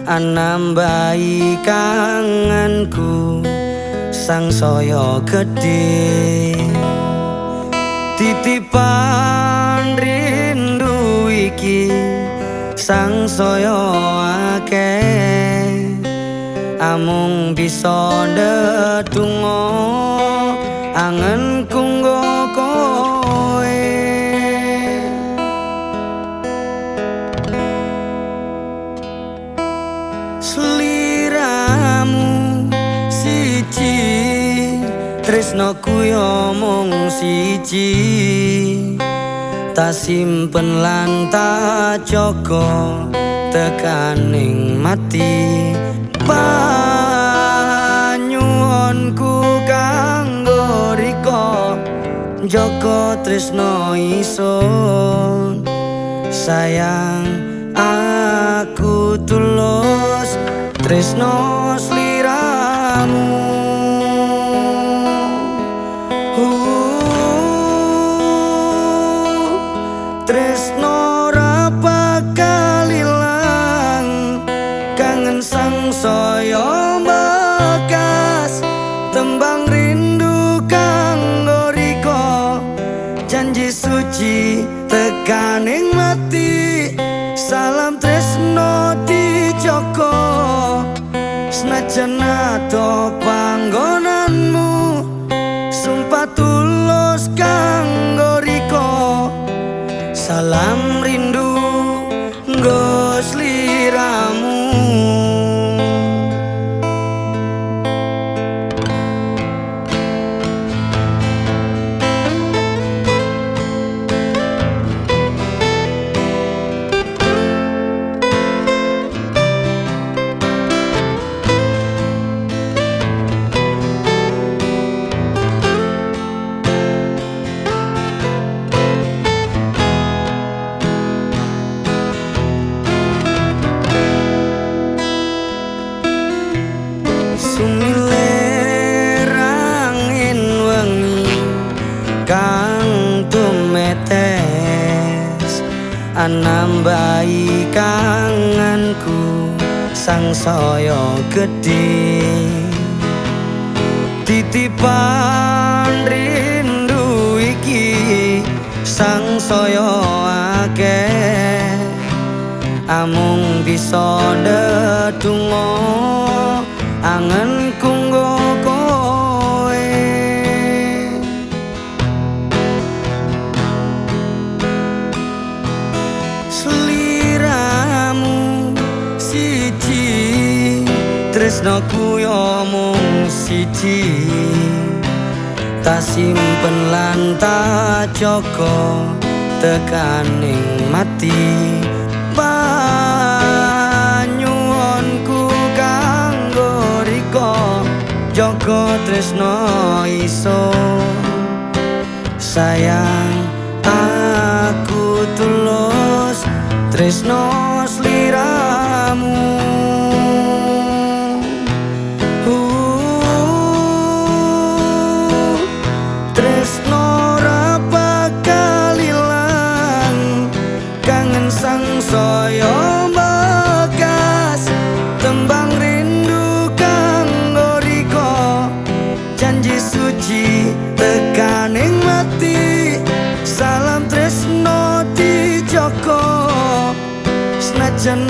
Anambahi kangenku sang saya gedhe. Titipan rindu iki sang saya akeh, amung bisa ndedonga angenku nggo kowe. Sliramu siji, tresnoku yo mung siji, tak simpen lan tak jaga tekaning mati. Panyuwunku kanggo rika jaga tresno isun, sayang aku tulus tresno sliramu. Tresno ra bakal ilang, kangen sang saya bekas, tembang rindu kanggo rika, janji suci tekaning mati. Salam tresno dijaga, senajan adoh panggonanmu, sumpah tulus kanggo rika. Salam rindu nggo sliramu. Sumilir angin wengi kang tumetes, anambahi kangenku sang saya gedhe. Titipan rindu iki sang saya akeh, amung bisa ndedonga angenku nggo kowe. Sliramu siji, tresnoku yo mung siji, tak simpen lan tak jaga tekaning mati. Panyuwunku kanggo rika jaga tresno iso, sayang aku tulus tresno sliramu. Tresno ra bakal ilang, kangen sang saya bekas, tembang rindu kanggo rika, janji suci tekaning mati. Salam tresno dijaga, senajan